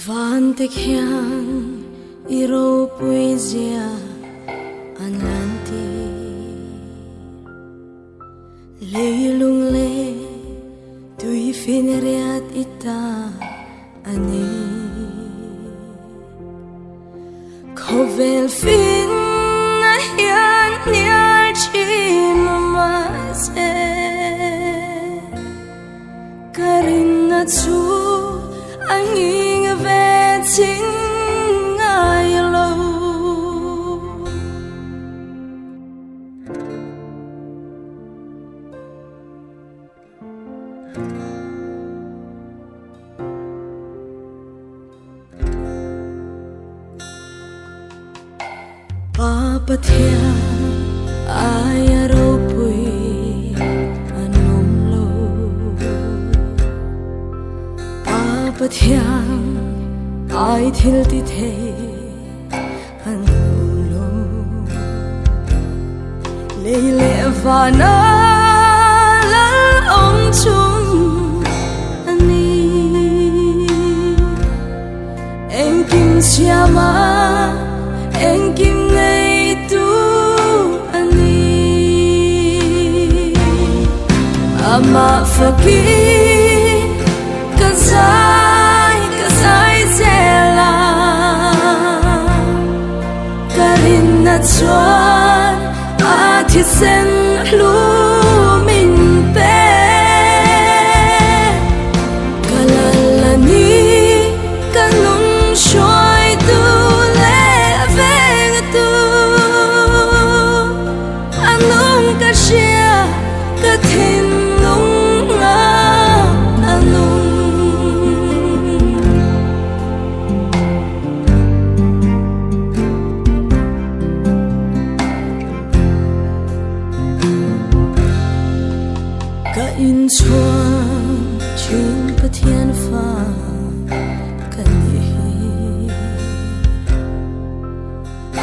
Vante khian i ropui zia an lantir. Leilung leh tui finriat i ta a ni. Khawvel finna hian hnial thin mahse ka rinna chu a nghing ve chhin ngai lo. Pa Pathian aia ropui an awm lo. Pa Pathian ai thil ti thei an awm lo. Lei leh vana lal awm chung a ni. Engkim siama engkim neitu a ni. Amah fakin ka zai ka zai zel a. Ka rinna chuan a thisen hlu min pe. Ka lal a ni, ka nun hruaitu leh vengtu. A nung ka hria, ka thinlung a a nung. Ka inchhuang thin Pathian fa ka ni hi.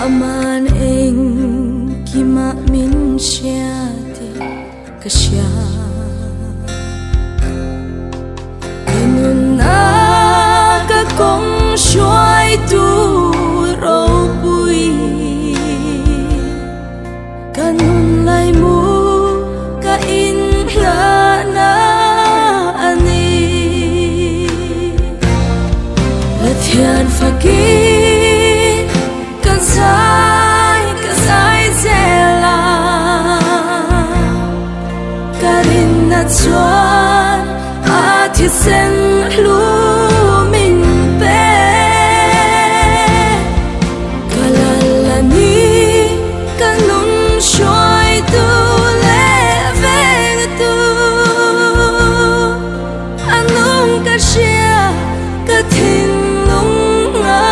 Aman engkimah min hria tih ka hria. Ka nunna ka kawng hruaitu ropui. Ka nun laimu ka inhlahna a ni. Pathian fakin ka zai ka zai zel a. Ka rinna chuan a thisen hlu min pe. Ka lal a ni, ka nun hruaitu leh vengtu. A nung ka hria, ka thinlung a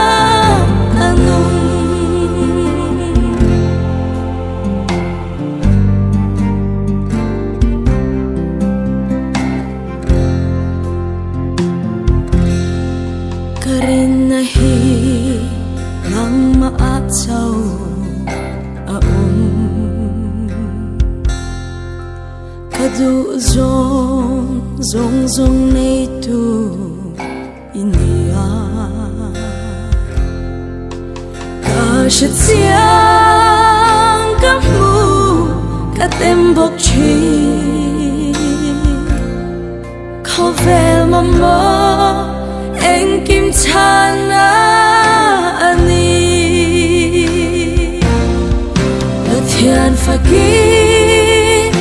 a nung. Ka rinna hi nangmah ah cho a um. Ka duh zawng zawng zawng neitu i ni a. Ka hre chiang ka hmu ka tem bawk thin. Khawvel mamawh engkim chhana a ni. Pathian fakin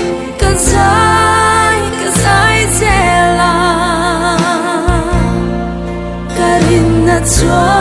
ka zai ka zai zel a. Ka rinna chuan.